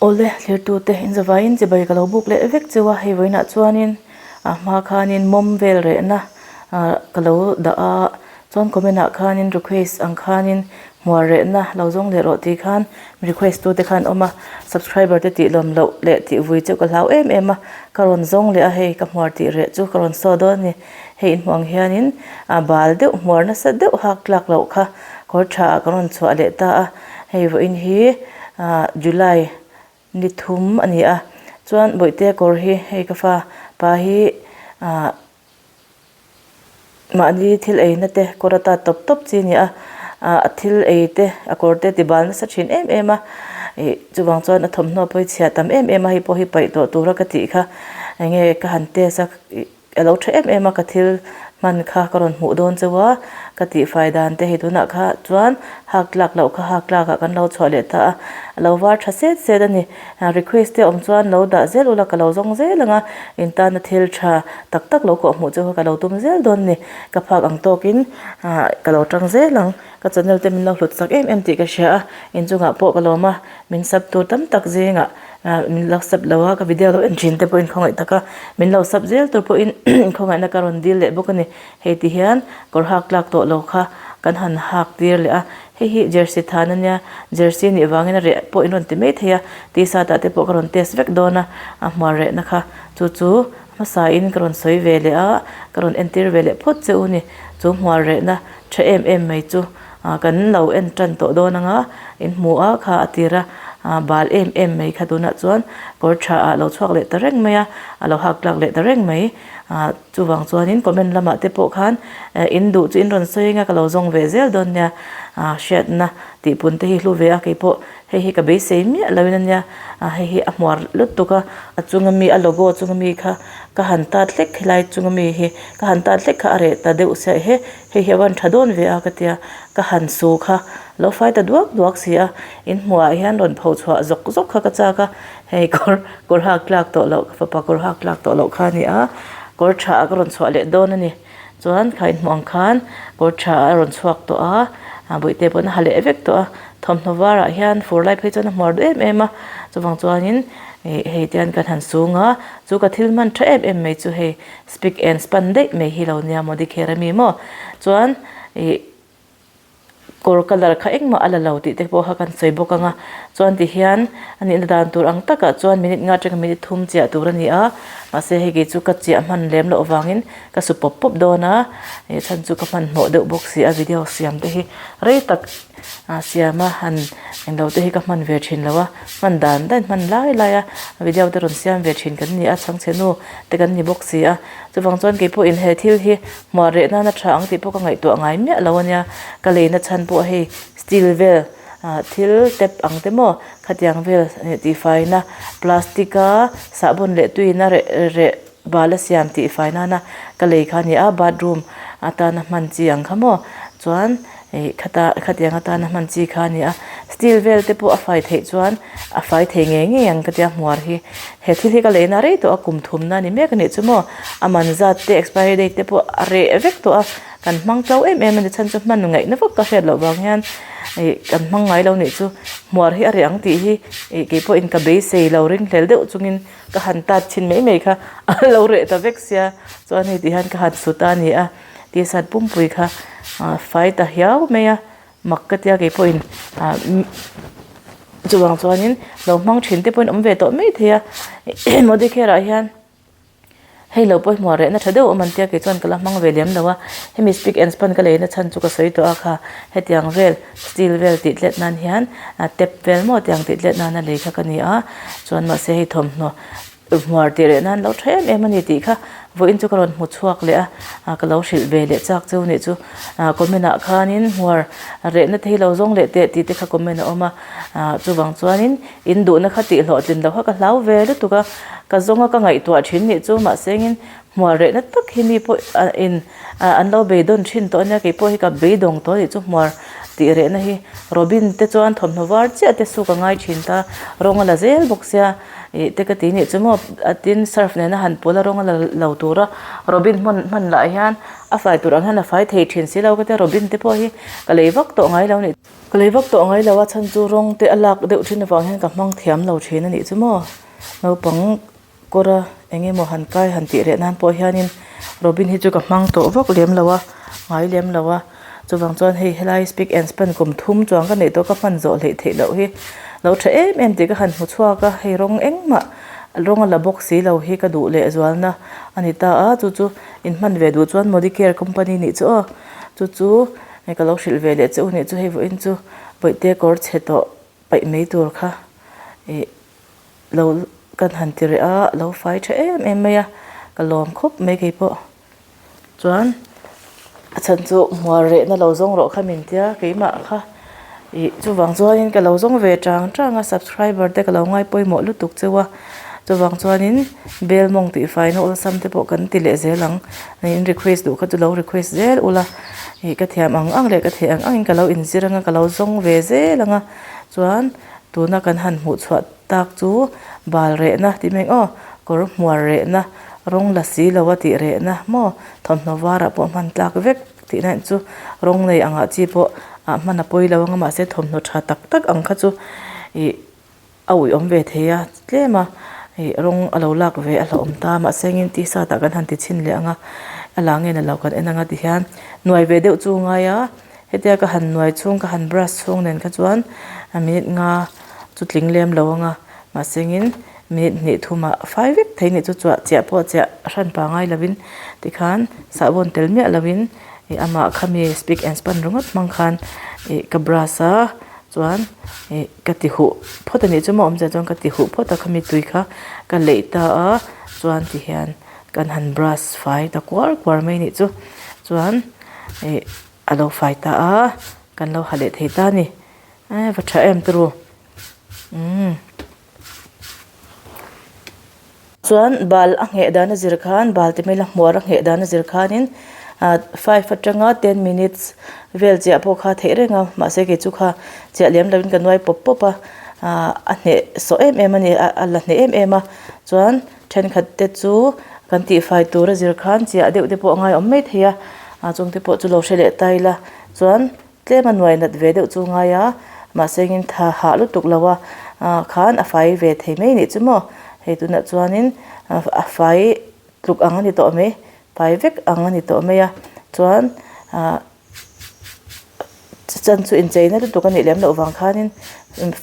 Awle thirtute in zavaiin chibai ka lo buk leh vek cheu a, hei vawiinah chuanin a hma khanin mawm vel rehna ah ka lo dah a, chuan comment ah khanin request ang khanin hmuar rehna lo zawng leh rawh tih khan request tute khan awm a, subscriber te tih lawm loh leh tih vui chu ka hlau em em a, ka rawn zawng leh a hei ka hmuar tih reh chu ka rawn saw dawn a ni, hei inhmuh ang hianin a bal deuh hmuar nasa deuh hak tlak loh kha kawr tha ah ka rawn chhuah leh ta a. Hei vawiin hi ah July ni thum a ni a, chuan bawihte kawr hi hei ka fa pa hi ah mahni thil ei na te kawr ata tawp tawp chi a ni a, ah a thil ei te a kawr te ti bal nasa thin em em a, ih chuvang chuan a thawmhnaw pawh hi chhia tam em em a, hei pawh hi paih tawh tura ka tih kha eng nge ka han test a ih. A lo tha em em a, ka thil hman kha ka rawn hmuh dawn chauh a, ka tihfai dan te hei tunah kha chuan hak tlak loh kha hak tlak ah kan lo chhuah leh ta a, a lo var tha set set a ni. Request te awm chuan lo dah zel ula ka lo zawng zel ang a, in tana thil tha tak tak lo kawh hmuh chu kha ka lo tum zel dawn a ni. Ka phak ang tawkin ka lo tang zel ang, ka channel te min lo hlut chak em em tih ka hria a, inchungah pawh ka lawm a, min sub tur tam tak zingah. Min lo sub lo a, ka video lo en thin te pawhin khawngaih tak a, min lo sub zel tur pawhin khawngaihna ka rawn dil leh bawk a ni. Hei ti hian kawr hak tlak tawh lo kha kan han hak tir leh a, hei hi jersey than a nia, jersey nih vangin a reh pawh in rawn ti mai thei a, t-shirt ah te pawh ka rawn test vek dawn a, a hmuar rehna kha chu chu hmasa in ka rawn sawi ve leh a, ka rawn entir ve leh phawt che u ni, chu hmuar rehna tha em em mai chu. Kan lo en tan tawh dawn anga in hmu a kha a tir a, bal em em mai kha tunah chuan kawr tha ah lo chhuak leh ta reng mai a, a lo hak tlak leh ta reng mai. Chuvang chuanin comment lamah te pawh khan in duh chu in rawn sawi anga ka lo zawng ve zel dawn nia, hriatna tih pun te hi hlu ve a keipawh hei hi ka beisei miah lo in ania, hei hi a hmuar lutuk a, a chunga mi a logo chunga mi kha ka han tat hlek helai chunga mi hi ka han tat hlek kha a reh ta deuh sia ehe. Hei hi a van tha dawn ve a ka tia, ka han su kha lo fai ta duak duak si a, in hmuhah hian rawn pho chhuah zawk zawk kha ka chak a, hei kawr kawr hak tlak tawh loh ka fapa kawr hak tlak tawh loh kha a ni a, kawr tha ah ka rawn chhuah leh dawn a ni, chuan kha in hmuh ang khan kawr tha a rawn chhuak tawh a, a bawihte pawn a ha leh vek tawh a, thawmhnaw varah hian fur lai phei chuan a hmuar duh em em a, chuvang chuanin ih hei te hian kan han sung a, chu ka thil hman tha em em mai chu hei. Speak and span daih mai hi lo nia Modicare ami maw? Chuan ih kawr colour kha engmah a la lo tih te pawh kha kan sawi bawk ang a, chuan ti hian a nihna dan tur ang takah chuan minute nga atanga minute thum chiah tur a ni a, mahse hei kei chu ka chiah hman lem loh avangin ka su pawp pawp dawn a, ih chhan chu ka hmanhmawh deuh bawk si a video siam te hi rei tak. A siam a han englo te hi ka hman ve thin lo a, hman dan dan hman lai lai a video te rawn siam ve thin kan ni a chhangchhe nu te kan ni bawk si a, chuvang chuan kei pawhin he thil hi hmuah reh nana tha ang tih pawh ka ngaihtuah ngai miah lo a nia, ka leina chhan pawh hei steel vel ah thil tap ang te maw khatiang vel tihfaina plastic a sahbawn leh tuiin a reh reh bal a siam tihfai nana ka lei kha a ni a bathroom atana hman chi ang kha maw chuan. Ih khata khatiang atana hman chi kha a ni a steel vel te pawh a fai theih chuan a fai thei ngei ngei ang ka tia hmuar hi he thil hi ka leina rei tawh a kum thumna a ni mek a nih chu maw a man zat te expiry date te pawh a reh vek tawh a kan hmang tlo em em a ni chhan chu hman ngaihna vak ka hriat loh vang hian ih kan hmang ngai lo nih chu hmuar hi a reh ang tih hi ih kei pawhin ka beisei lo ringhlel deuh chungin ka han tat chhin mai mai kha a lo reh ta vek sia chuan hei ti hian ka han sut a ni a. T-shirt pumpui kha fai ta hiau mai a, mak ka tia kei pawhin ah chuvang chuanin lo hmang thin te pawhin awm ve tawh mai thei a Modicare ah hian hei lo pawh hmuah rehna tha deuh a awm an tia kei chuan ka la hmang ve lem lo a, hemi speak and span ka leina chhan chu ka sawi tawh a kha hetiang vel steel vel tih tlet nan hian tap vel maw tiang tih tlet nana lei kha ka ni a chuan mahse hei thawmhnaw Hmuar tih reh nan lo tha em em a ni tih kha vawiin chu ka rawn hmu chhuak leh a, ka lo hrilh ve leh chak cheu nih chu. Comment ah khanin hmuar rehna te hi lo zawng leh teh tih te kha comment a awm a, chuvang chuanin in duhna kha tih hlawhtlin loh kha ka hlau ve lutuk a, ka zawng a ka ngaihtuah thin nih chu mahse engin hmuar rehna tak hi mi pawh in an lo beidawn thin tawh a nia keipawh hi ka beidawng tawh nih chu hmuar. Tih rehna hi Robin te chuan thawmhnaw var chiah te suk a ngai thin ta, rawng a la zel bawk sia ih te ka ti nih chu maw tin surf nena han pawl a rawng a la lo tur a Robin hman hman lah hian a fai tur ang hian a fai thei thin si lo ka tia Robin te pawh hi ka lei vak tawh ngai lo nih ka lei vak tawh ngai lo a chhan chu rawng te a lak deuh thin avang hian ka hmang thiam lo thin a nih chu maw naupang. Kawr a eng emaw han kai han tih reh nan pawh hianin Robin hi chu ka hmang tawh vak lem lo a, ngai lem lo a, chuvang chuan hei helai speak and span kum thum chuan ka neih tawh ka hman zawh hleih theih loh hi lo tha em em tih ka han hmu chhuak a, hei rawng engmah rawng a la bawk si lo hi ka duh leh zualna a ni ta a, chu chu in hman ve duh chuan Modicare company nih chu aw, chu chu ka lo hrilh ve leh che u nih chu hei vawiin chu bawihte kawr chhe tawh paih mai tur kha ih. Lo kan han ti reh a, lo fai tha em em mai a, ka lawm khawp mai kei pawh. Chuan a chhan chu hmuar rehna lo zawng rawh kha min tia keimah kha ih chuvang chuanin ka lo zawng ve chang chang a subscriber te ka lo ngai pawimawh lutuk cheu a, chuvang chuanin bel mawng tih faina awlsam te pawh kan ti leh zel ang, in request duh kha chu lo request zel ula ih ka thiam ang ang leh ka theih ang angin ka lo inzir anga ka lo zawng ve zel ang a chuan. Tuna kan han hmuh chhuah tak chu bal rehna tih mai aw, kawr hmuar rehna, rawng la si lo a tih rehna maw, thawmhnaw varah pawh hman tlak vek tih na chu rawng nei angah chi pawh ah hman a pawi lo anga mahse thawmhnaw tha tak tak ang kha chu ih a uiawm ve thei a tlem a ih rawng a lo lak ve a hlauhawm ta mahse engin tisa tah kan han ti chhin leh anga a la nge na lo kan en anga ti hian nuai ve deuh chu ngai a. Hetia ka han nuai chhung ka han brush chhung nen kha chuan minute nga chu tling lem lo ang a, mahsengin minute hnih thumah fai vek thei nih chu chuah chiah pawh chiah hran pangai lovin tikhan sahbawn tel miah lovin ih amah khami speak and span ringawt hmang khan ih ka brush a chuan ih ka ti huh phawt a nih chu maw awmzia chuan ka ti huh phawt a khami tui kha ka leih ta a chuan tihian kan han brush fai ta kuar kuar mai nih chu chuan ih. A lo fai ta a, kan lo ha leh thei ta a ni. Eh va tha em turu. Umm. Chuan bal a ngheh dan a zir khan bal ti mai la hmuar a ngheh dan a zir khanin ah five atanga ten minutes vel chiah pawh kha theih reng a mahse kei chu kha chiah lem lovin ka nuai pawp pawp a ah a hneh sawh em em a ni a la hneh em em a chuan Thenkhat te chu kan tihfai tur a zir khan chiah deuh te pawh a ngaiawm mai thei a, a chung te pawh chu lo hre leh ta ila chuan tlem a nuai nat ve deuh chu a ngai a, mahse engin tha hah lutuk lo a khan a fai ve thei mai nih chu maw, hei tunah chuanin a fai tluk ang a ni tawh mai, fai vek ang a ni tawh mai a chuan ah. Chan chu incheina lutuk a nih lem loh vang khanin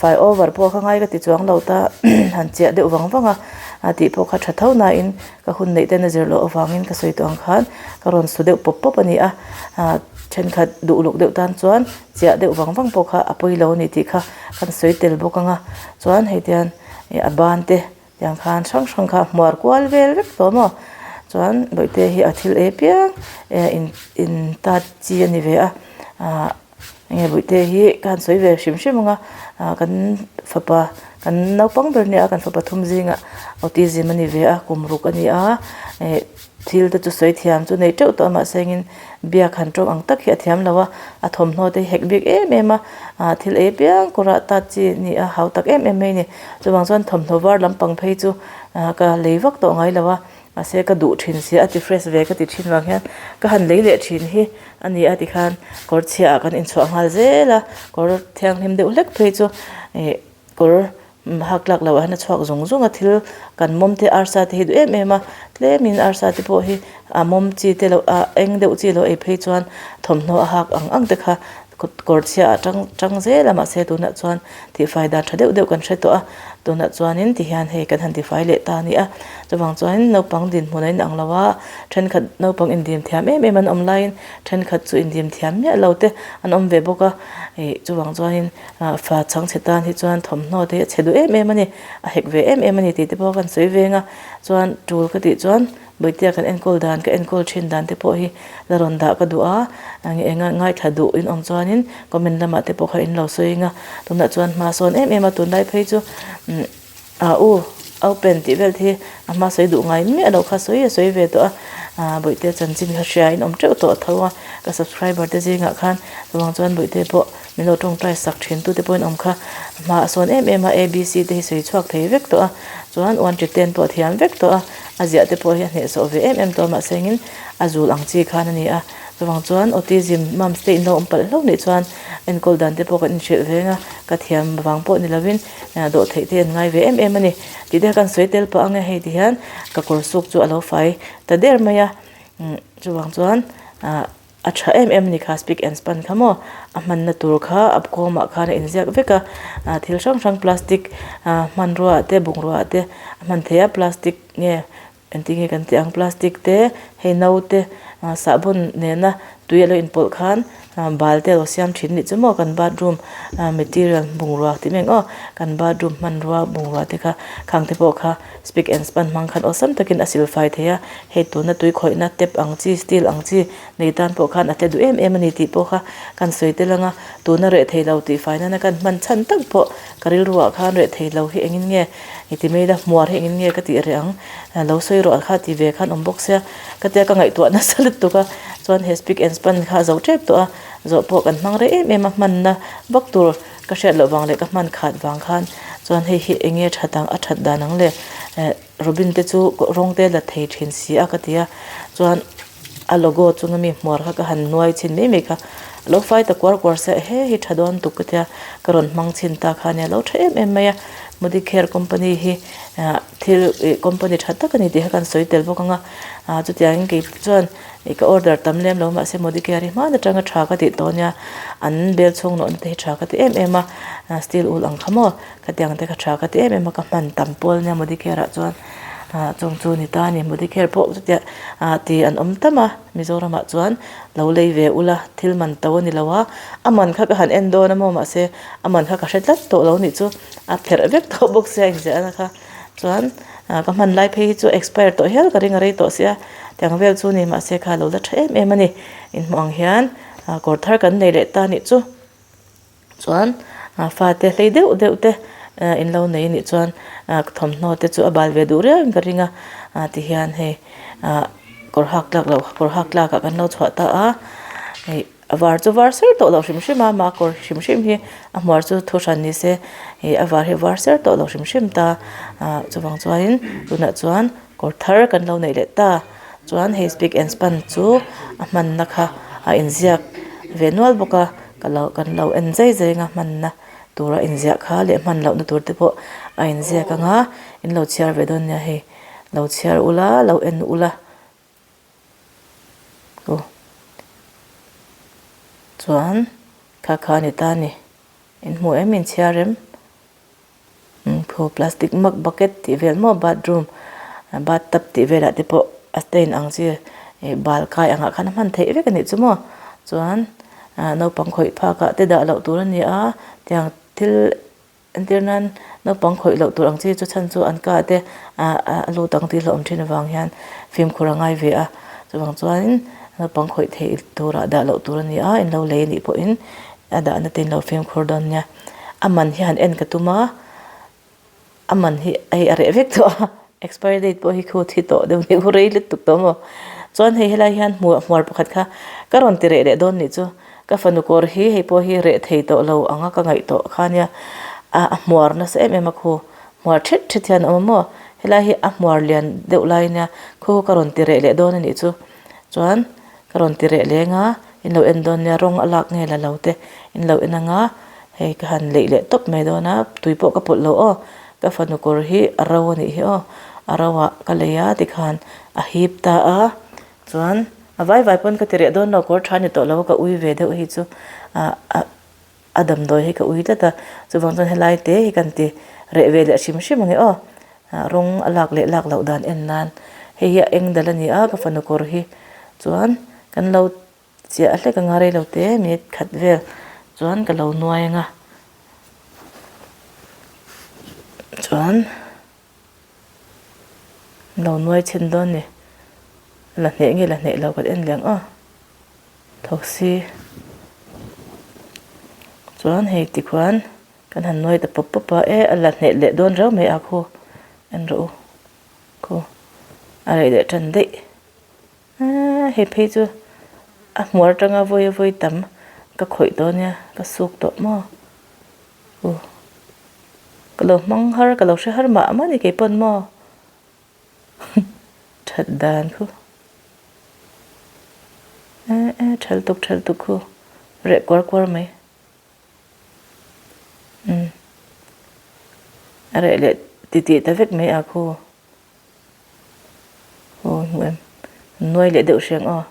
fai over pawh kha ngai ka ti chuang lo ta han chiah deuh vang vang a a tih pawh kha tha tho nain ka hun neih ten a zir loh avangin ka sawi tawh ang khan ka rawn su deuh pawp pawp a ni a ah thenkhat duh luk deuh tan chuan chiah deuh vang vang pawh kha a pawi lo a ni tih kha kan sawi tel bawk ang a chuan hei tian a ban te. Tiang khan hrang hrang kha a hmuar kual vel vek tawh maw chuan bawihte hi a thil ei piang eh in in tat chi a ni ve a ah enge bawihte hi ka han sawi ve hrim hrim ang a ah kan fapa kan naupang ber nia kan fapa thum zingah autism a ni ve a kum ruk a ni a eh thil te chu sawi thiam chu nei teuh tawh a mahse engin biak han tawng ang tak hi a thiam lo a a thawmhnaw te hi hek bik em em a ah thil ei piang kawrah tat chi a ni a hau tak em em mai a ni. Chuvang chuan thawmhnaw var lampang phei chu ah ka lei vak tawh ngai lo a, mahse ka duh thin sia a ti fresh ve ka ti thin vang hian ka han lei leh thin hi a ni a tikhan kawr chhiah ah kan inchhuah nghal zel a, kawr thianghlim deuh hlek phei chu ih kawr hak tlak loh ah hian a chhuak zung zung a thil kan mawm te arsa te hi duh em em a tlemin arsa te pawh hi a mawm chi te lo ah eng deuh chi lo ei phei chuan thawmhnaw a hak ang ang te kha kawr chhiah ah tang tang zel a mahse tunah chuan tihfai dan tha deuh deuh kan hre tawh a tunah chuanin tihian hei kan han tifai leh ta a ni a chuvang chuanin naupang dinhmun a inang lo a thenkhat naupang indim thiam em em an awm laiin thenkhat chu indim thiam miah lo te an awm ve bawk a ih chuvang chuanin ah fa chhangchhe tan hi chuan thawmhnaw te hi a chhe duh em em a ni a hek ve em em a ni tih te pawh kan sawi veng a chuan tul ka tih chuan. Bawihtea kan enkawl dan ka enkawl thin dan te pawh hi la rawn dah ka duh a, eng a ngaithla duh in awm chuanin comment lamah te pawh kha in lo sawi eng a, tunah chuan hma sawn em em a tunlai phei chu umm ah u open tih vel te hi a hma sawi duh ngai miah lo kha sawi a sawi ve tawh a, ah Bawihtea chanchin kha hria in awm teuh tawh tho a, ka subscriber te zingah khan chuvang chuan Bawihtea pawh. Min lo tawngtai sak thin tute pawhin awm kha hma a sawn em em a, ABC te hi sawi chhuak thei vek tawh a, chuan one to ten pawh a thiam vek tawh a, a ziah te pawh hi a hnehsawh ve em em tawh a mahse engin a zul ang chi khan a ni a, chuvang chuan autism mums te in lo awm palh hlauh nih chuan enkawl dan te pawh kan inhrilh veng a, ka thiam vang pawh ni lovin dawh theih te an ngai ve em em a ni tih te kha kan sawi tel pah ang e, hei ti hian ka kawr suk chu a lo fai ta der mai a, chuvang chuan ah. A tha em em a ni kha speak and span kha maw a hmanna tur kha a kawmah khan a inziak vek a ah thil hrang hrang plastic ah hmanrua ah te bungrua ah te a hman theih a plastic nge engtin nge kan tih ang plastic te hei no te ah sahbawn nena tui a lo inpawlh khan ah bal te a lo siam thin anih chu maw kan bathroom ah material bungrua tih mai ang aw kan bathroom hmanrua bungrua te kha khang te pawh kha speak and span hmang khan awlsam takin a silfai thei a hei tuna tui khawihna tap ang chi steel ang chi. Nei tan pawh khan a tle duh em em a ni tih pawh kha kan sawi tel ang a, tuna reh thei lo tih fai nana kan hman chhan tak pawh ka rilruah khan reh thei lo hi engin nge i ti mai la, hmuar hi engin nge ka tih reh ang, lo sawi rawh kha ti ve khan awm bawk sia ka tia ka ngaihtuah nasa lutuk a, chuan he speak and span kha a zo tep tawh a, zawh pawh kan hmang rei em em a, hmanna vak tur ka hriat loh vang leh ka hman khat vang khan chuan hei hi enge that ang a that dan ang le eh. Robin te chu rawng te la thei thin si a ka ti a, chuan a logo chunga mi hmuar kha ka han nuai chhin mai mai kha a lo fai ta kuar kuar sia he hi tha dawn tuk ka tia ka rawn hmang chhin ta kha ania lo tha em em mai a, Modicare company hi ah thil ih company tha tak a ni tih kha kan sawi tel bawk ang a, ah chutiangin kei chuan ih ka order tam lem lo mahse Modicare hi hman atanga tha ka tih tawh ania an bel chhung nawhna te hi tha ka ti em em a, steel ul ang kha maw. Khatiang te kha tha ka ti em em a, ka hman tam pawl nia Modicare ah chuan ah chung chu ni ta a ni. Modicare pawh chutia ah ti an awm tam a, Mizoram ah chuan lo lei ve ula thil man to a ni lo a, a man kha ka han en dawn a maw mahse a man kha ka hre tlat tawh lo nih chu a pherh vek tawh bawk sia inziah na kha chuan ah ka hman lai phei hi chu expire tawh hial ka ring a rei tawh sia tiang vel chu ni mahse kha lo la tha em em a ni inhmuh ang hian ah kawr thar kan nei leh ta nih chu. Chuan fate hlei deuh deuh te in lo nei anih chuan thawmhnaw te chu a bal ve duh riau in ka ring a tihian hei kawr hak tlak loh kawr hak tlak ah kan lo chhuah ta a hei a var chu var ser tawh loh hrim hrim a mah kawr hrim hrim hi a hmuar chu thu hran ni se hei a var hi var ser tawh loh hrim hrim ta chuvang chuanin tunah chuan kawr thar kan lo neih leh ta. Chuan hei speak and span chu a hmanna kha a inziak ve nual bawk a ka lo kan lo en zai zai anga hmanna tura inziah kha leh hman lohna tur te pawh a inziak ang a in lo chhiar ve dawn nia hei lo chhiar ula lo en ula aw chuan kha kha a ni ta a ni in hmu em in chhiar em. Khu plastic mug bucket tih vel maw bathroom bathtub tih velah te pawh a stain ang chi ih bal kai angah khan a hman theih vek a nih chu maw chuan ah naupang khawih phak ah te dah loh tur a ni a tiang thil entir nan naupang khawih loh tur ang chi chu chhan chu an ka te ah a lut ang tih hlauhawm thin avang hian fimkhur a ngai ve a chuvang chuanin naupang khawih theih turah dah loh tur a ni a in lo lei a nih pawhin a dahna te in lo fimkhur dawn nia. A man hi han en ka tum a, a man hi hei a reh vek tawh a, expiry date pawh hi khu thi tawh deuh ni khu rei lutuk tawh maw. Chuan hei helai hian hmuh hmuar pakhat kha ka rawn ti reh leh dawn nih chu, ka fanu kawr hi hei pawh hi reh thei tawh lo anga ka ngaih tawh kha nia, a hmuar nasa em em a khu, hmuar thet thet hian a awm a maw, helai hi a hmuar lian deuh lai nia khu ka rawn ti reh leh dawn a nih chu, chuan. Ka rawn ti reh leng a, in lo en dawn nia rawng a lak nge la lo te in lo en ang a, hei ka han leih leh tawp mai dawn a, tui pawh ka pawlh lo aw, ka fanu kawr hi a ro a nih hi aw, a ro ah ka lei a tikhan a hip ta a, chuan a vai vai pawn ka ti reh dawn lo kawr tha ni tawh lo a ka ui ve deuh hi chu ah a. A damdawi hi ka ui tlat a, chuvang chuan helai te hi kan ti reh ve leh hrim hrim ang e aw. Rawng a lak leh lak loh dan en nan hei hi a eng dal a ni a, ka fanu kawr hi chuan kan lo chiah hlek anga rei lo te minute khat vel chuan ka lo nuai ang a, chuan lo nuai chhin dawn ni, la hneh nge la hneh lo kan en leh ang aw. Thosi chuan hei tikhuan kan han nuai ta pawp pawp a e a la hneh leh dawn reuh mai a khu en rawh u khu a reh leh tan daih eee hei phei chu a hmuar atanga vawi vawi tam. Ka khawih tawh ania ka suk tawh maw aw ka lo hmang har ka lo hre har mah mah a ni kei pawn maw that dan khu eh eh thal tuk thal tuk khu reh kuar kuar mai umm a reh leh titih ta vek mai a khu. Aw hmu em nuai leh deuh hreng aw.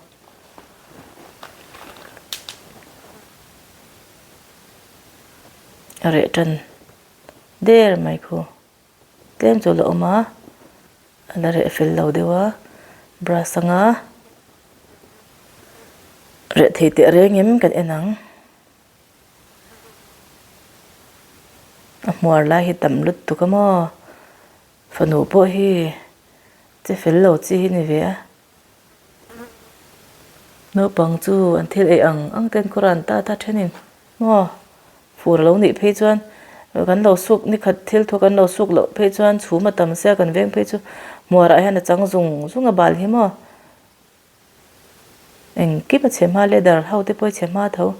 A reh tan der mai khu tlem chu a la awm a a la reh fel lo deuh a brush anga reh thei teh reng em kan en ang a hmuar lai hi tam lutuk a maw. Fanu pawh hi che fel lo chi hi ni ve a. Naupang chu an thil ei ang ang ten kawr an ta ta thenin maw fur a lo nih phei chuan kan lo suk ni khat thil thu kan lo suk loh phei chuan chhum a tam sia kan veng phei chu hmuarah hian a chang zung zung a bal hi maw. Engkim a chhe hma leather ho te pawh hi chhe hma tho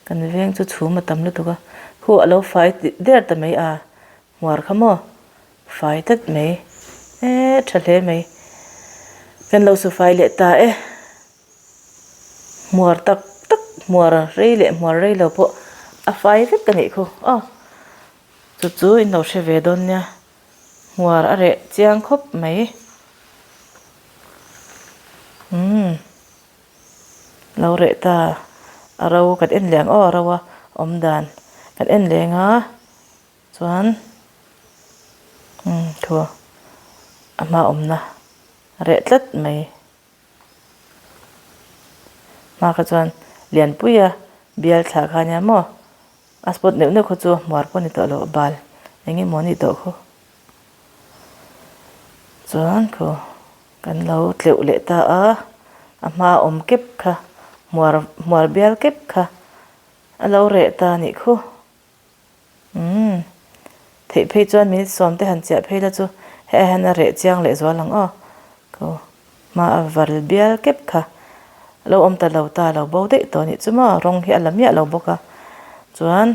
kan veng chu chhum a tam lutuk a khu a lo fai der ta mai a hmuar kha maw fai tlat mai eee tha hle mai kan lo su fai leh ta e hmuar tak tak hmuar rei leh hmuar rei lo pawh a fai vek a nih khu aw chu chu in lo hre ve dawn nia. Hmuar a reh chiang khawp mai. Umm lo reh ta a ro kan en leh ang aw a ro a awm dan kan en leng a chuan umm thu a hma awmna a reh tlat mai. Hma kha chuan Lianpuia bial thla kha ania maw. A spot neuh neuh kha chu hmuar pawh a ni tawh lo bal eng emaw a nih tawh khaw chuan khaw kan lo tleuh leh ta a a hma awm kep kha hmuar hmuar bial kep kha a lo reh ta a nih khu umm theih phei chuan minute sawm te han chiah phei la chu hei hian a reh chiang leh zual ang aw khaw. Hma a val bial kep kha a lo awm ta lo ta lo bo daih tawh a nih chu maw rawng hi a la miah lo bawk a chuan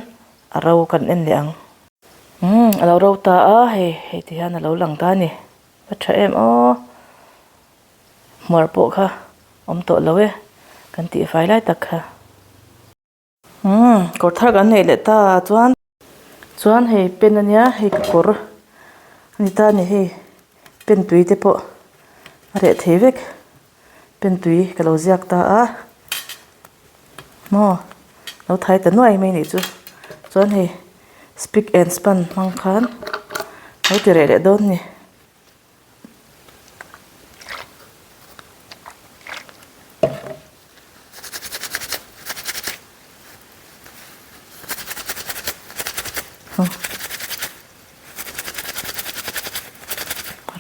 a ro kan en leh ang. Umm a lo ro ta a hei hei ti hian a lo lang ta a ni a tha em aw hmuar pawh kha awm tawh lo e kan tihfai lai tak kha. Umm kawr thar kan neih leh ta chuan chuan hei pen ania hei ka kawr a ni ta a ni hei pen tui te pawh a reh thei vek pen tui ka lo ziak ta a maw lo thai ta nuai mai anih chu chuan hei speak and span hmang khan lo ti reh leh dawn a ni.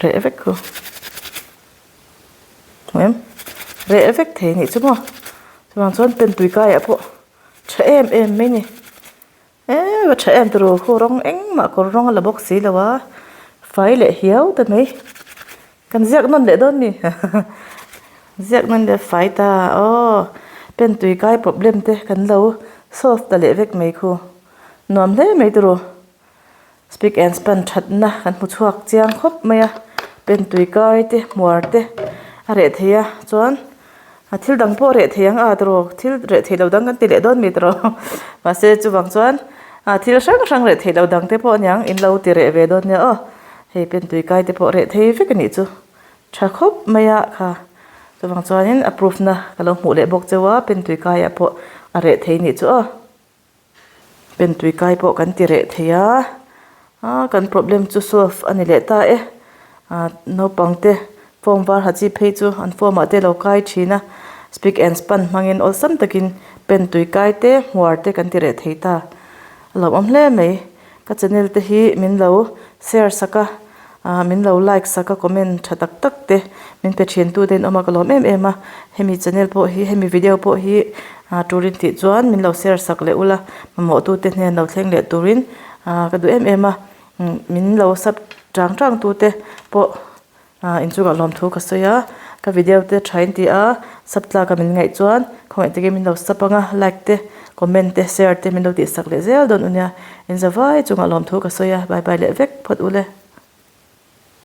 Reh vek khu hmu em reh vek thei anih chu maw chuvang chuan pen tui kaiah pawh tha em em mai a ni. Eee va tha em turu khu rawng engmah kawr rawng a la bawk si lo a fai leh hiau ta mai kan ziak nawn leh dawn mi ziak nawn leh fai ta aw pen tui kai problem te kan lo solve ta leh vek mai khu nuam hle mai turu. Speak and span thatna kan hmu chhuak chiang khawp mai a pen tui kai te hmuar te a reh thei a chuan a thil dang pawh a reh thei ang a tiraw thil reh theih loh dang kan ti leh dawn mi tiraw mahse chuvang chuan ah thil hrang hrang reh theih loh dang te pawh aniang in lo ti reh ve dawn nia aw hei pen tui kai te pawh reh thei vek a nih chu tha khawp mai a kha chuvang chuanin a proof na ka lo hmuh leh bawk cheu a pen tui kaiah pawh a reh thei nih chu aw. Pen tui kai pawh kan ti reh thei a ah kan problem chu solve a ni leh ta e ah naupang te form var ha chi phei chu an form ah te lo kai thin a speak and span hmangin awlsam takin pen tui kai te hmuar te kan ti reh thei ta a lo awm hle mai ka channel te hi min lo share sak a. Ah min lo like sak a comment tha tak tak te min pe thin tu te in awm a ka lawm em em a hemi channel pawh hi hemi video pawh hi ah turin tih chuan min lo share sak leh ula mamawh tu te hnen lo thleng leh turin ah ka duh em em a min lo sub tang tang tu te pawh ah inchungah lawmthu ka sawi a ka video te tha in ti a sub tlak a min ngaih chuan khawngaih takin min lo sub ang a like te. Comment te share te min lo tihsak leh zel dawn u nia. Inzavai chungah lawmthu ka sawi a, bye bye leh vek phawt u le.